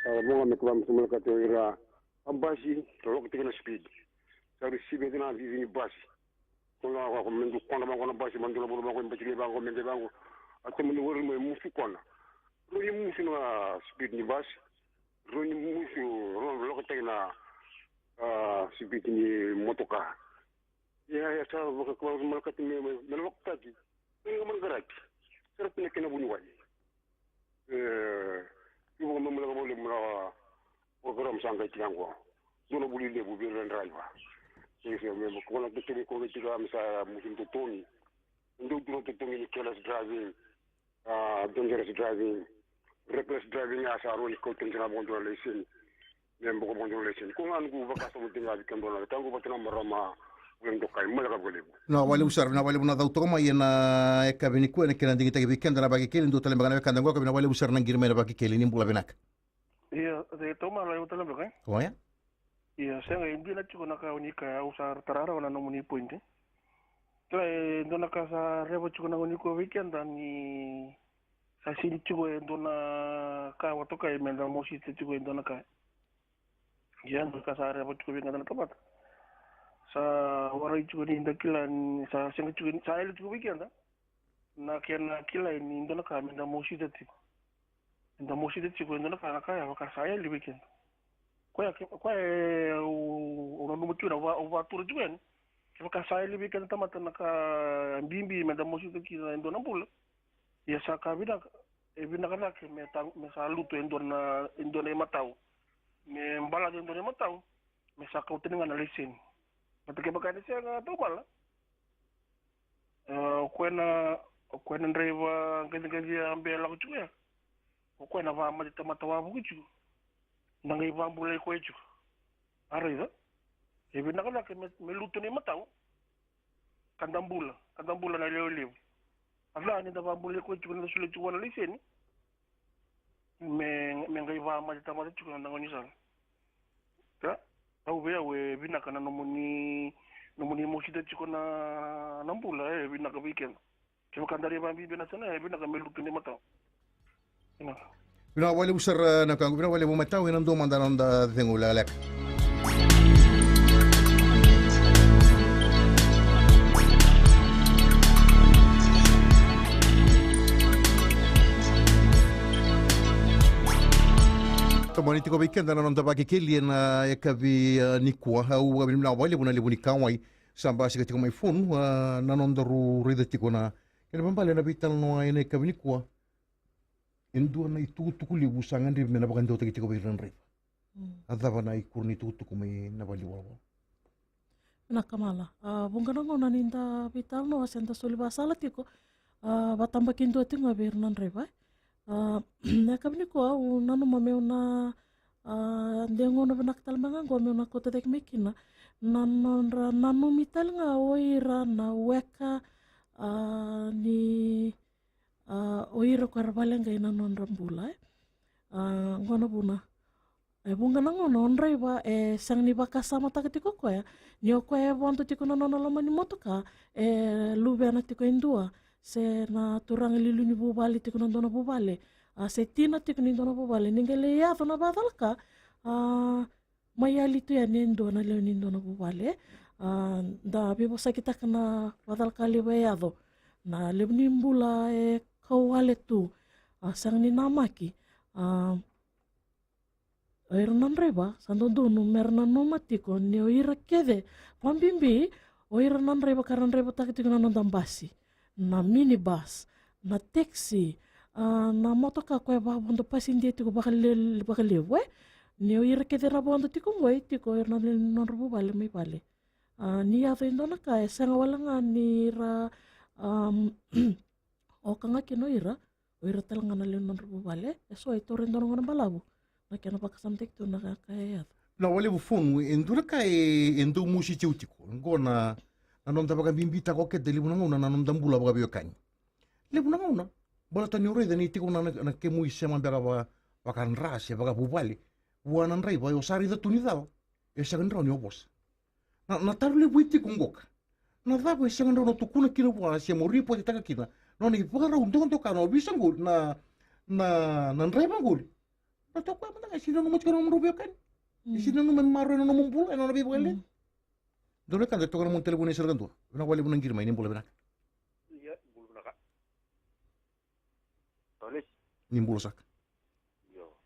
Rawarawa ga me kila musu malaka tiko ira A basi, lolokotaki na speed. Sa receive na cici ni basi. Ko na ko me du kona mako na basi, ma du na bolo mako, me bati le vako, me de vako. A tamo ni wori mo e musu kona. Roni musu na speed ni basi. Roni musu, roni lolokotaki na, a, speed ni motoka. Ia, ia, sa vaka, vaka, malakati me, me, me lolokotaki. Me, me, me, me, me, sa ra tu na kena vuniwai. E, io, vaka me, me, me, me, me, program sa qai tiko qo. Dua na vuli levu vei ira na draiva. Se, se, me, me, ko na totogi, ko qai tiko, me sa musu totogi. Dou tu na totogi ni careless driving. A, dangerous driving, reckless driving, a sa rua ni kauta kina vakadua na laiseni. Me boko vakadua na laiseni. Ko ga noqu vakasama tiko ga vei kemudou na wekaqu vata na marama, Vuladokai, maleka vakalevu. Vinaka vakalevu sara, vinaka vakalevu na cau toka mai ena yakavi nikua, ena kena digitaki vei keda na Vakekeli, dua tale beka na wekada qo, ka vinaka vakalevu sara na qiri mai na Vakekeli, ni bula vinaka. Ia, se Toma, la, au tale beka, e? Oya. Ia, sega, e dina tiko na ka o ni kaya, au sa tara rawa na nomuni point. Kila, e dua na ka sa reva tiko na gauna nikua vei keda ni sa sini tiko e dua na ka, vatokai meda mosita tiko e dua na ka. Ia, dua na ka sa reva tiko vei keda na tamata. Sa warai tiko ni da kila ni sa sega tiko ni, sa yali tiko vei keda na kena kilai ni dua na ka meda mosita tiko. Eda mosita tiko e dua na ka, na ka ya vaka sa yali vei keda. Koya ke, koya e, au, au nanuma tiko na va, au vatura tiko yani. Kevaka sa yali vei keda tamata na ka bibi meda mosita kina e dua na bula. Ia sa ka vinaka, e vinaka cake me ta, me sa lutu e dua na, e dua na imatau. Me balaca e dua na imatau, me sa kau tani ga na laiseni. Vata kevaka ni sega, taubala. E, o koya na, o koya na draiva qaciqacia be lako tiko ya. O koya na vamate tamata wavoki tiko. Na qai vabulai koya tiko. A raica. E vinaka cake me, me lutu na imatau. Ka da bula, ka da bula na lewe levu. A ca ni da vabulai koya tiko, ni da solia tiko na laiseni. Me, me qai vamate tamata tiko na dagoni sala. Ka, au vei au e vinaka na nomuni, nomuni mosita tiko na, na bula, e vinaka vei keda. Kevaka da rai vabibi na sala, e vinaka me lutu ni matau. Vinaka. Vinaka vakalevu sara na wekaqu, vinaka vakalevu matau, ena dua mada na noda cegu lekaleka. Tomani tiko vei keda na noda Vakekeli ena yakavi, e, nikua. Au vakavinavinaka vakalevu na levu ni kauwai sa basika tiko mai Fonu, e, na nodaru raica tiko na kena ibalebale na veitalanoa ena yakavi nikua. E dua na itukutuku levu sa gadrevi me na vakadewataki tiko vei ira na draiva. Mm. A cava na ikuri ni tukutuku mai na valenivolavola? Vinaka Mala. A, vuqa na gauna ni da veitalanoa se da soli vakasala tiko, a, vakatabakidua tiko ga vei ira na draiva, e. A, na yakavi nikua au nanuma meu na, a, de gauna vinaka tale mai ga qo meu na kauta cake mai kina na nodra nanumi tale ga o ira na weka, a, ni, a, o ira ko era vakaleqai na nodra bula, e. A, qo na vuna. E vuqa na gauna o draiva e sega ni vakasamataka tiko o koya ni o koya e vodo tiko na nona loma ni motoka e luvena tiko e dua, se na turaga iliuliu ni vuvale tiko na dua na vuvale, a, se tina tiko ni dua na vuvale. Ni qai lai yaco na vakacalaka, a, mai yali tu yani e dua na lewe ni dua na vuvale. A, da veivosakitaka na vakacalaka levu e yaco, na levu ni bula e kau wale tu, a, sega ni namaki. A, o ira na draiva sa dodonu me ra nanuma tiko ni o ira kece, vabibi o ira na draiva ka ra draivataka tiko na noda basi, na minibus, na taxi, a, na motoka koya vakavodo pasidia tiko vakale-, vakalevu, e. Ni o ira kece ra vodo tiko qo e tiko o ira na lewe ni nodra vuvale mai vale. A, ni yaco e dua na ka e sega wale ga ni ra, am, oka ga kina o ira, o ira tale ga na lewe ni nodra vuvale, e so e taura e dua na gauna balavu na kena vakasamataki tu na ka, ka e yaco. Na vakalevu Fonu, e dua na ka e, e dau mositi au tiko. Qo na, na noda vakabibitaka o keda levu na gauna na noda bula vakaveiwekani. Levu na gauna, baleta ni o raica ni tiko na, na, na kemu isema beka va, vakadra se vakavuvale vua na draiva, o sa raica tu ni cala, e sega ni rawa ni o vosa. Na, na taro levu e tiko qoka. Na cava e sega ni rawa ni o tukuna kina vua se mo ripotitaka kina na nona ivakarau dokadoka na ovisa qori, na, na, na draiva qori? Na toka mada ga, e sega ni nanuma tiko na nomudrau veiwekani. Mm. E sega ni nanuma me maroroi na nomu bula ena nona veivakalialiai. Mm. Dua na wekada e toka na mona telefoni, e sara ka dua. Vinaka vakalevu na qiri mai, ni bula vinaka. Ia, bula vinaka. Tolesi. Ni bula saka. Io.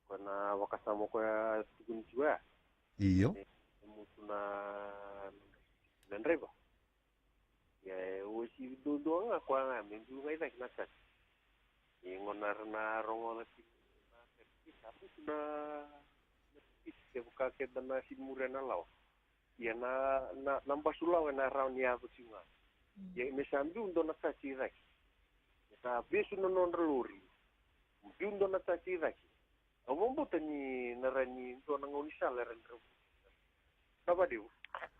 Ko na vakasama ko ya tukuni tiko ya. Io. E, e mutu na, na draiva. Ia, e uasivi duadua ga koya ga me biu ga i cake na church. Ia, gauna era na rogoca tiko na katekisa, a mutu na, na katekisa, kevaka keda na sega ni muria na lawa. Ia na, na, na basu lawa ena rawa ni yaco tiko ga. Mm. Ia me sa biu dua na church i cake. Me sa vesu na nodra lori. Biu dua na church i cake. Au vakabauta ni na rawa ni dua na gaunisala era dra. Vinaka vakalevu.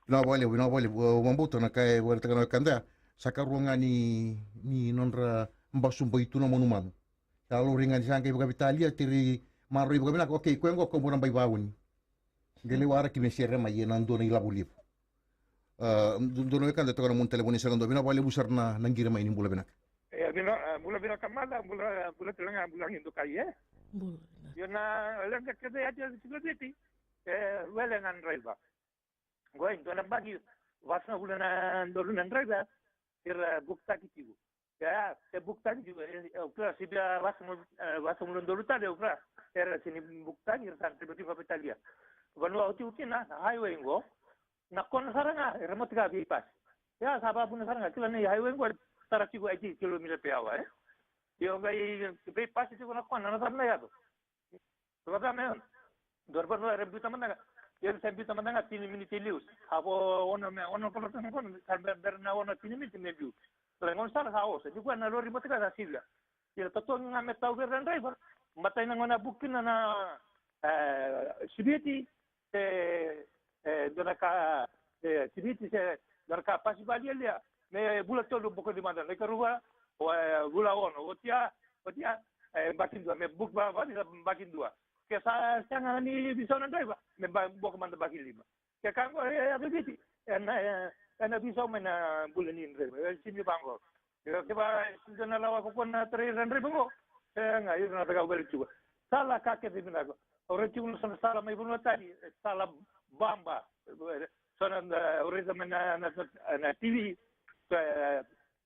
Vinaka vakalevu, vinaka vakalevu. Au vakabauta na ka e vakaraitaka na wekada ya, sa karua ga ni, ni nodra basu bai tu na manumanu. Sa lori ga ni sa qai vakaveitalia, tiri maroroi vakavinaka. Okei, koya qo ko bau na bai vauni. Qai lewa araki me sere mai ena dua na ilavo levu. A, du-, dua na wekada e toka na mona telefoni, e sara ka dua. Vinaka vakalevu sara na, na qiri mai, ni bula vinaka. E, vina-, e, bula vinaka mada, bula, bula tale ga, bula ni dokai, e? Bula vinaka. Io, na leqa kece ya tiko Viti. E, wele ga na draiva. Qo e dua na baki, vasagavulu na udolu na draiva, era bukitaki tiko. Ia, e bukitaki tiko, e, e, au kila, se via vasagavulu, e, vasagavulu na udolu tale, au kila, era sega ni bukitaki, era sa draiva tiko vakaveitalia. Vanua au tiko kina, na highway qo, na kona sara ga, era motoka veipasi. Ia, sa vakavuna sara ga, kila ni highway qo, tara tiko eighty kilometer per hour, e. Io, qai veipasi tiko na kona, na cava na yaco. Vaka me, dua na vanua era biuta mada ga. Ia, sa biuta mada ga tini miniti e liu. Sa vo ono me, ono kolo tana kono, sa be-, bera na ono tini miniti me biu. Sa gauna sara sa oso. Ni koya na lori motoka sa sivia. Ia, totogi ga me tau vei ira na draiva. Matai na gauna buki kina na, e, siviti, e, e, dua na ka, e, siviti se, dua na ka pasi valialia. Me vula tolu boko ni mada. Na ikarua, o, e, vula ono. Oti ya, oti ya, e, baki dua, me buki va, va, baki dua. Ke sa sega ni veisau na draiva, me ba-, boko mada baki lima. Ke ka qo, e, e, Viti, ena, e, ena veisau mai na bula ni draiva, e, simi vaqo. E, ke va, e, sega na lawa ko na tarai na draiva qo. E, ga, ira na taka vale tiko. Sala ka kece vinaka. Au rai tiko na sala, sala mai vanua tani, e, sala baba. E, so na, e, au raica mai na, na, na T V. E,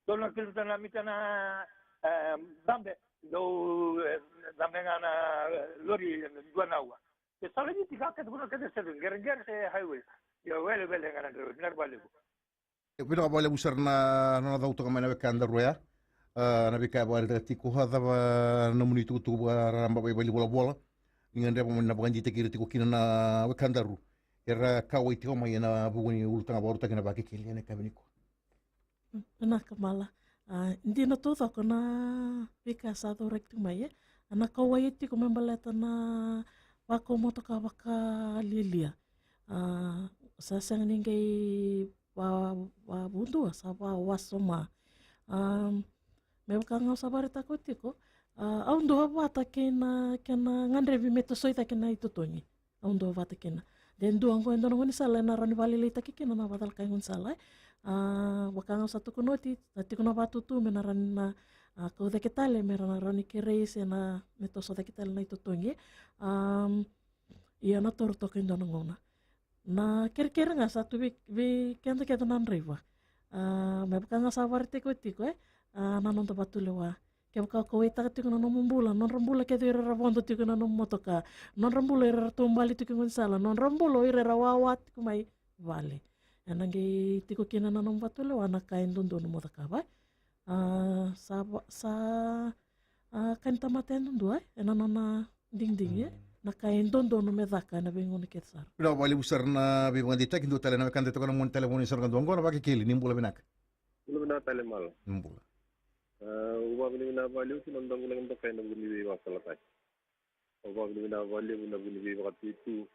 Dua na kilomita na mita na, e, cabe, dau, e, cabe ga na, e, lori, e, dua na aua. E sala ni tika kece, vuna kece se geregere se highway. Ia wele, wele ga na draiva, vinaka vakalevu. E, vinaka vakalevu sara na, na nona cau toka mai na wekadaru ya. A, na veika e vakaraitaka tiko, a cava na nomuni itukutuku vakararaba vakaivolavola. Ni gadreva mo ni na vakadeitaki ira tiko kina na wekadaru. Era kauwai tiko mai ena vuku ni ulutaga vakarautaki ena Vakekeli ena yakavi nikua. Vinaka Mala. A, dina taucoko na veika sa cauraki tiko mai, e? A, na kauwai e tiko me baleta na vakau motoka vakalialia. A, sa sega ni qai va, vavudua, sa vawasoma. A, me vaka ga au sa vakaraitaka tiko, a, au duavata kei na, kei na gadrevi me tosoi cake na itotogi. Au duavata kina. De dua oqo e dua na gaunisala ena rawa ni vakalailaitaki kina na vakacalaka e gaunisala, e. A, vaka ga au sa tukuna oti, sa tiko na vatutu me na rawa ni na, a, kau cake tale, me ra na rawa ni kerei se na, me toso cake tale na itotogi. Am, ia na toro toka e dua na gauna. Na kerekere ga sa tu vei, vei keda kece na draiva. A, me vaka ga sa vakaraitaki oti tiko, e. A, na noda vatulewa. Kevaka o kauwaitaka tiko na nomu bula, nodra bula kece o ira era vodo tiko ena nomu motoka, nodra bula o ira era taubale tiko e gaunisala, nodra bula o ira era wawa tiko mai vale. Ena qai tiko kina na nomu vatulewa na ka e dodonu mo cakava. A, sa va, sa, a, ka ni tamata yadudua, e, ena nona digidigi, e, na ka e dodonu me caka ena veigauna kece sara. Vinaka vakalevu sara na veivakadeitaki. Dua tale na wekada e toka na mona telefoni, e sara ka dua, oqo na Vakekeli, ni bula vinaka. Bula vinaka tale Mala. Ni bula. A, au vakavinavinaka vakalevu tu na noda vulagi dokai ena vuku ni veivakasalataki. Au vakavinavinaka vakalevu ena vuku ni veivakatutu.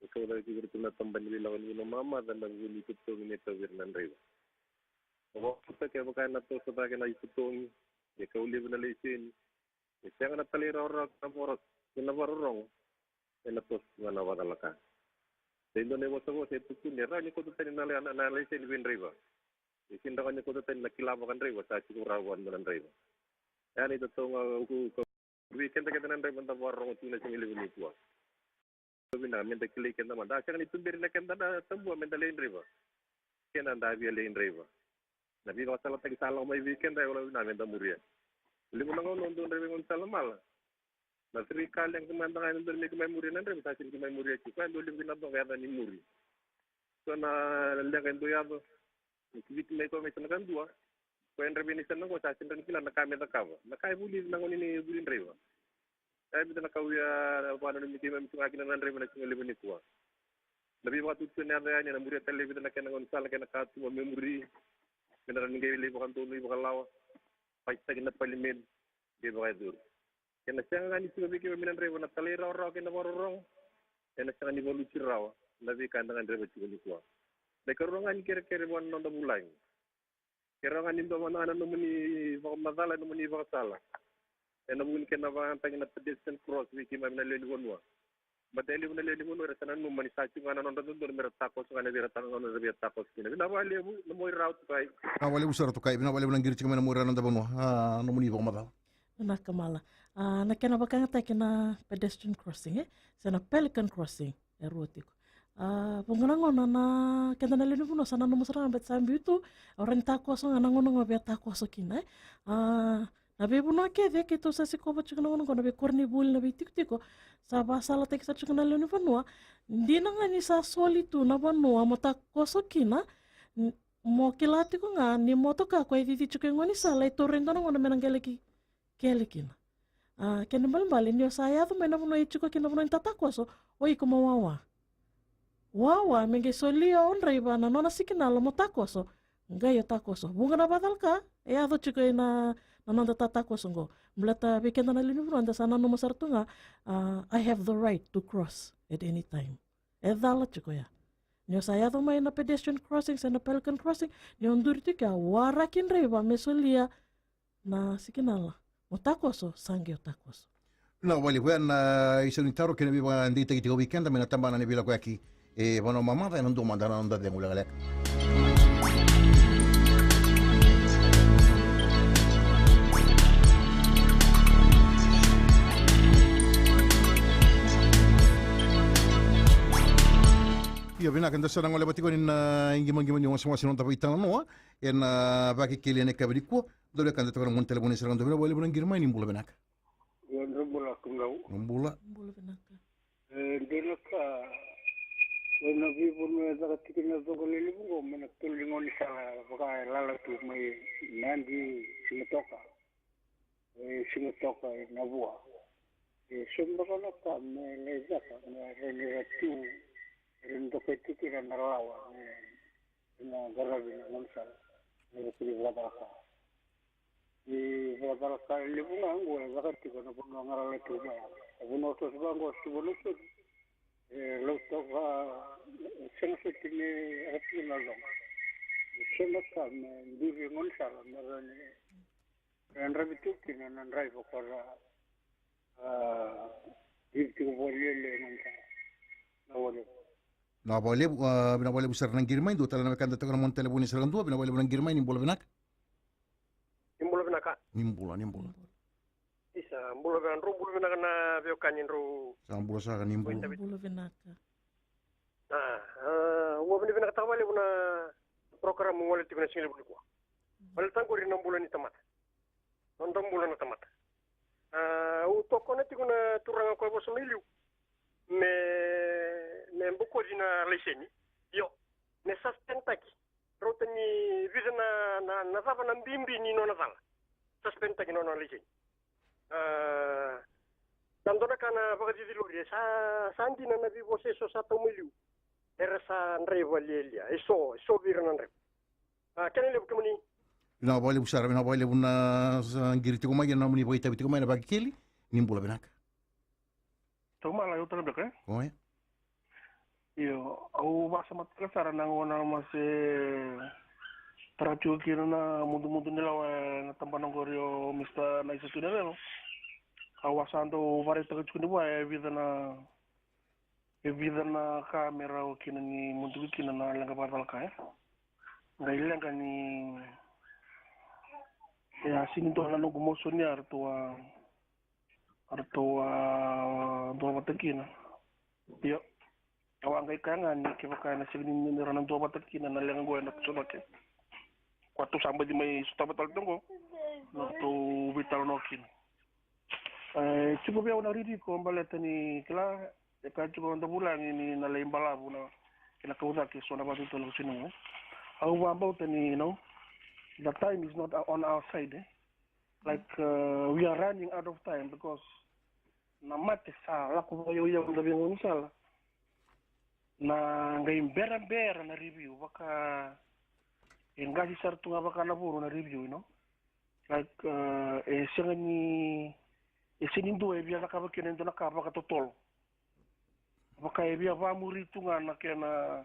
E kauta tiko vei iratou na tabana ni veilawa ni vanua mamaca ena vuku ni itotogi me tauvi ira na draiva. Au vakabauta kevaka ena toso cake na itotogi, e kau levu na laiseni, e sega na talairawarawa kei na vakarogo, kei na vakarorogo, ena toso ga na vakacalaka. Sa i dua na ivosavosa e tukuni e rawa ni kauta tani na, na, na laiseni vei draiva. E sega ni rawa ni kauta tani na kila vakadraiva sa tiko rawa vua na draiva. Ia na itotogi au, au, au, vei keda kece na draiva da vakarorogo tiko na siga levu nikua. Vinaka meda kilai keda mada. A sega ni tuberi na keda na tabua meda lai draiva. Keda da via lai draiva. Na veivakasalataki sa lako mai vei keda e wala vinaka meda muria. Levu na gauna o dau draiva e gaunisala mala. Na three ka leqa mada ga e dodonu me ki mai muria na draiva sa sega ni ki mai muria tiko. Koya dau levu kina toka yaca ni muri. So na leqa e dau yaco. Ni kiviti mai koya mai sa na ka dua. Koya e draiva ni sa na qo sa sega ni kila na ka me cakava. Na ka e vulici na gauna ni vuli draiva. E vica na ka au via vakananumi keimami tu ga kina na draiva na siga levu nikua. Na veivakatutu ena yaco yani ena muria tale e vica na kena gaunisala kei na katuba me muri. Me na rawa ni qai lai vakadonui vakalawa. Paitaki na palimedi. Qai vakayacori. Ena sega ga ni tiko vei keimami na draiva na talairawarawa kei na vakarorogo. Ena sega ni valuti rawa na veika eda ga draiva tiko nikua. Na ikarua ga ni kerekere vua na noda vulagi. Kerea ga ni dua mada ga na nomuni vakamacala, nomuni vakasala. Ena vuku ni kena vakayagataki na pedestrian cross vei keimami na lewe ni vanua. Baleta e levu na lewe ni vanua era sa nanuma ni sa tiko ga na nodra dodonu mera takoso ga na vei ira takoso, na vei ira takoso kina. Vinaka vakalevu na Muaira Tukai. Vinaka vakalevu sara Tukai, vinaka vakalevu na qiri tiko mai na Muaira na noda vanua. A, nomuni vakamacala. Vinaka Mala. A, na kena vakayagataki na pedestrian crossing, e? Se na pelican crossing. E rua tiko. A, vuqa na gauna na keda na lewe ni vanua sa nanuma sara ga beta sa biu tu, au rawa ni takoso ga na gauna ga via takoso kina, e? A, na veivanua kece keitou sa sikova tiko na gauna qo, na veikoronivuli, na veitikotiko sa vakasalataki sara tiko na lewe ni vanua. Dina ga ni sa soli tu na vanua mo takoso kina, n-, mo kila tiko ga ni motoka ko e cici tiko e gaunisala e taura e dua na gauna me na qai laki kele kina. A, kena ibalebale ni o sa yaco mai na vanua e tiko kina na vanua ni tatakoso, o iko mo wawa. Wawa me qai solia o draiva na nona sikinala mo takoso, qai o takoso. Vuqa na vakacalaka e yaco tiko ena, na noda tatakoso qo. Baleta vei keda na lewe ni vanua da sa nanuma sara tu ga, a, I have the right to cross at any time. E cala tiko ya. Ni o sa yaco mai na pedestrian crossing se na pelican crossing, ni o duri tiko ya, waraki draiva me solia na sikinala mo takoso, sa qai o takoso. Vinaka vakalevu. Oya na isau ni taro kei na veivakadeitaki tiko vei keda mai na tabana ni veilakoyaki e vanua mamaca ena dua mada na noda cegu lekaleka. Io, vinaka, eda sa na goleva tiko ni na iqimaqima ni wasewase ni noda veitalanoa ena Vakekeli ena yakavi nikua. Dou wekada toka na moni talevoni sara ga, dou vinaka vakalevu na qiri mai, ni bula vinaka. Io, dou bula Kagau. Ni bula. Bula vinaka. E, dina ka, ena veivanua e caka tiko na coqa lelevu qo mai na tolu ni gaunisala vaka e lala tu mai Nadi, Sigatoka. E, Sigatoka, e, Navua. E, so beka na ka me lai caka, me rawa ni ra tu, era dokai tiko kina na lawa, me na qaravi na gaunisala, me ra kuri vakacalaka. Ni vakacalaka levu ga qo e caka tiko na vanua galala tiko mai. Na vanua toso vaqo, Suva, Nausori. E, Lautoka, e, sega soti me caka tiko na loma. E, so na ka me duri gaunisala, me rawa ni, e, yadravi tiko kina na draiva ko ra, a, duri tiko vakalialia gaunisala. Na wale. Vinaka vakalevu, a, vinaka vakalevu sara na qiri mai, dua tale na wekada toka na moni talevoni sara ga dua, vinaka vakalevu na qiri mai, ni bula vinaka. Ni bula vinaka. Ni bula, ni bula. Isa, bula vinaka, drau bula vinaka na veiwekani, drau. Sa bula saka, ni bula. Bula vinaka. A, a, au vakavinavinakataka vakalevu na program gole tiko na siga levu nikua. Baleta qori na bula ni tamata. Noda bula na tamata. A, au tokona tiko na turaga ko e vosa mai liu me, me bokoci na laiseni. Io, me suspend taki. Rauta ni vica na, na, na cava na bibi ni nona cala. Suspend taki nona laiseni. A, sa dua na ka na vakacici lori, e sa, sa dina na veivosa eso sa tau mai liu. Era sa draiva lialia, eso, eso vei ira na draiva. A, kena levu kemuni. Vinaka vakalevu sara, vinaka vakalevu na sa qiri tiko mai, na nomuni vakaitavi tiko mai na Vakekeli, ni bula vinaka. Taumala, au tara beka, e? Oi. Io, au vakasamataka sara na gauna ma se tara tiko kina na mudumudu ni lawa ena tabana qori o Mista Naisa Tuinalelo. Au a sa dau vakaraitaka tiko ni vua e vica na E vica na ka me rawa kina ni muduki kina na leqa vakacalaka, e? Qai leqa ni, e, a sini dua na noqu motion ya ratou a, ratou a dua vata kina. Io. Au a qai kaya ga ni kevaka ena sega ni, ni ra na duavata kina na leqa qo ena kusavake, ko a tou sa baci mai sotava tale toqo na tou veitalanoa kina. E tiko vei au na ririko baleta ni kila, e kaya tiko na vulagi ni na lai balavu na kena kau cake so na vakatotolo ko sinigu. Au vakabauta ni, you know, the time is not on our side, eh? Like, uh, we are running out of time because na mate sa lako vakayauyau ena veigaunisala. Na qai berabera na review, vaka e qasi sara tu ga vaka na voro na review, you know. Like, uh, e sega ni, e sega ni dua e via cakava kina e dua na ka vakatotolo. Vaka e via vakamuri tu ga na kena,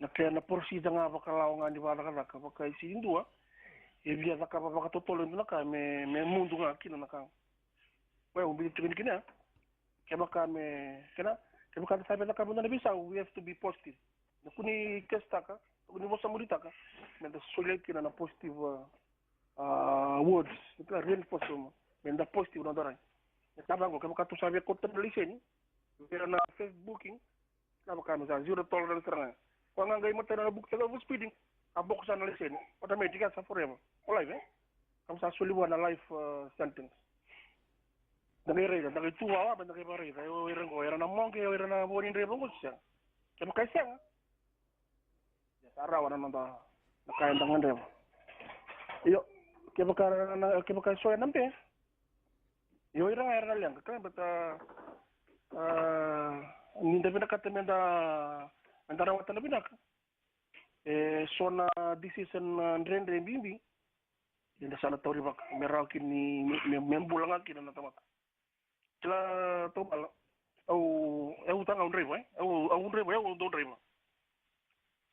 na kena procedure ga vakalawa ga ni vakacakacaka. Vaka e sega ni dua e via cakava vakatotolo e dua na ka me, me mudu ga kina na ka. Koya au biuta tiko ni kina. Kevaka me, kena, kevaka da sa via cakava e dua na veisau, we have to be positive. Na kua ni kesitaka, na kua ni vosamuritaka, me da solia kina na positive, uh, uh, words, na kena reinforcement, me da positive na noda rai. E ka vaqo, kevaka tou sa via kauta na laiseni vei ira na safe booking, na vaka me sa zero tolerance sara ga. Koya ga qai matai na bukitaka over speeding, a boko sa na laiseni, automatic, a sa forever. O life, eh? Ka sa soli vua na life, uh, sentence. Da qai raica, da qai tu wawa, me da qai vakaraica, o ira qo, era na moqe, o ira na vo ni draiva qo, se sega. Kevaka e sega, ia sa rawa na noda, na ka eda gadreva. Io, kevaka na, kevaka e so ena be. Io, ira ga era na leqa, ka baleta, ah, ni da vinakata me da, me da rawata na vinaka. E so na decision, ah, dredre bibi. Ni da sa na tauri vaka, me rawa kina ni, me, me, me bula ga kina na tamata. Kila taubala, au, au taga au draiva, eh? Au, au draiva, au dau draiva.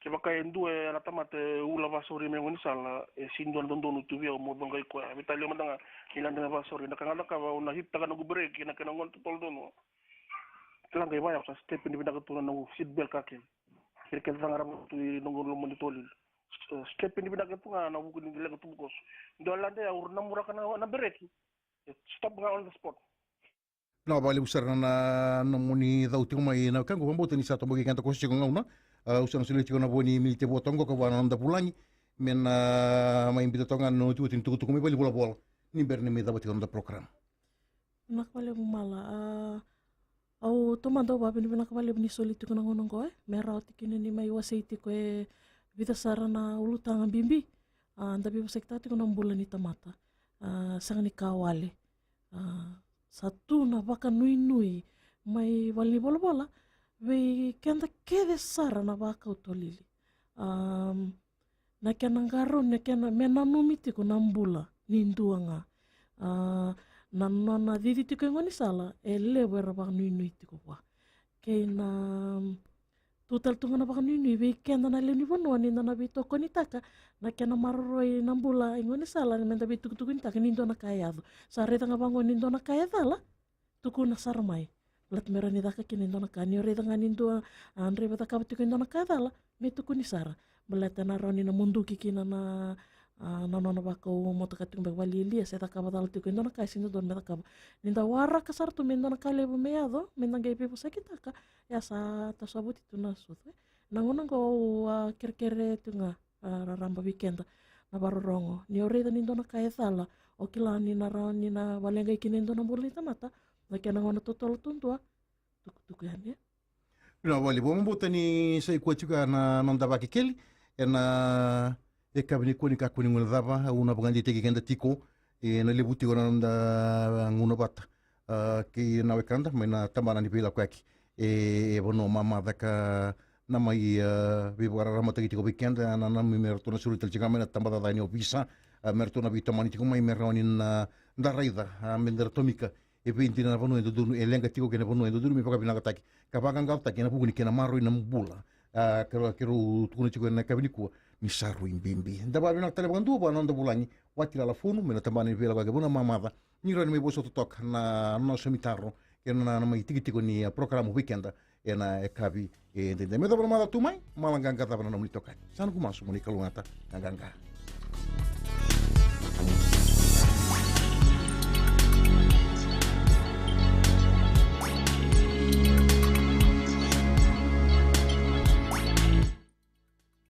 Kevaka e dua e na tamata e ula vasauri mai gaunisala, e si dua na dodonu tu vei au mo coqai koya. Veitalia mada ga ni lade na vasauri, na ka ga cakava, au na hit taka noqu brake ena kena gauna totolo donu. Kila qai vaya, au sa step in vinaka tu na noqu seat belt ka kece. Kere kece caga rava tu i noqu loma ni tolili. S-, step in vinaka tu ga na vuku ni leqa tubukoso. Dua lade au namuraka na, na brake. Stop ga on the spot. Vinaka vakalevu sara na nomuni cau tiko mai na wekaqu, vakabauta ni sa toboki keda koso tiko gauna. Au sa na solia tiko na vo ni miniti e vo toka qo ka vua na noda vulagi me na mai biuta toka ga na iotioti ni tukutuku mai valenivolavola ni bera ni mai cava tiko na noda program. Vinaka vakalevu Mala. A, au taumada au vakavinavinaka vakalevu ni soli tiko na gauna oqo, e, me rawa tiko kina ni mai wasei tiko e vica sara na ulutaga bibi. A, da veivosakitaka tiko na bula ni tamata. A, sega ni ka wale. A, sa tu na vakanuinui mai valenivolavola vei keda kece sara na vakau tolili. Am, na kena qarauni, na kena me nanumi tiko na bula ni dua ga. A, na nona cici tiko e gaunisala, e levu era vakanuinui tiko vua. Kei na, am, tu tale tu ga na vakanuinui vei keda na lewe ni vanua ni da na veitokonitaka na kena maroroi na bula e gaunisala, me da veitukutukunitaka ni dua na ka e yaco. Sa raica ga vaqo ni dua na ka e cala, tukuna sara mai. Baleta me rawa ni caka kina e dua na ka, ni o raica ga ni dua, a, draiva cakava tiko e dua na ka e cala, me tukuni sara. Baleta na rawa ni na muduki kina na, a, na nona vakau motoka tiko beka vakalialia se cakava cala tiko e dua na ka e sega ni dodonu me cakava. Ni da waraka sara tu me dua na ka levu me yaco, me da qai veivosakitaka, ia sa tasovaoti tu na sucu, e. Na gauna oqo au a kerekere tu ga, a, raraba vei keda na vakarorogo. Ni o raica ni dua na ka e cala, o kila ni na rawa ni na vakaleqai kina e dua na bula ni tamata, na kena gauna totolo duadua, tukutuku yani, e. Vinaka vakalevu, au vakabauta ni sa i koya tiko ya na noda vakekeli ena yakavi nikua. Ni kakua ni guilecava, au na vakadeitaki keda tiko, e, na levu tiko na noda gauna vata, a, kei na wekada mai na tabana ni veilakoyaki e, e vanua mamaca ka na mai, a, veivakararamataki tiko vei keda, na, na, me ratou na sureti tale tiko ga mai na tabacakacaka ni ovisa, a, me ratou na veitomani tiko mai me rawa ni na da raica, a, me da tomika e vei dina na vanua e dodonu, e leqa tiko kei na vanua e dodonu me vakavinakataki ka vaqaqacotaki ena vuku ni kena maroroi na bula. A, keirau, keirau tukuna tiko ena yakavi nikua ni sa rui bibi. Da vakavinaka tale vakadua vua na noda vulagi, Wati Lala Fonu, mai na tabana ni veilakoyaki e vanua mamaca, ni rawa ni mai vosa totoka na nona saumi taro kei na nona mai tikitiki ni, a, porokaramu vei keda ena yakavi edaidai. Me yacova na macawa tu mai, Mala Qaqa, cava na nomuni itokani? Sa noqu masu mo ni kalougata, Qaqa.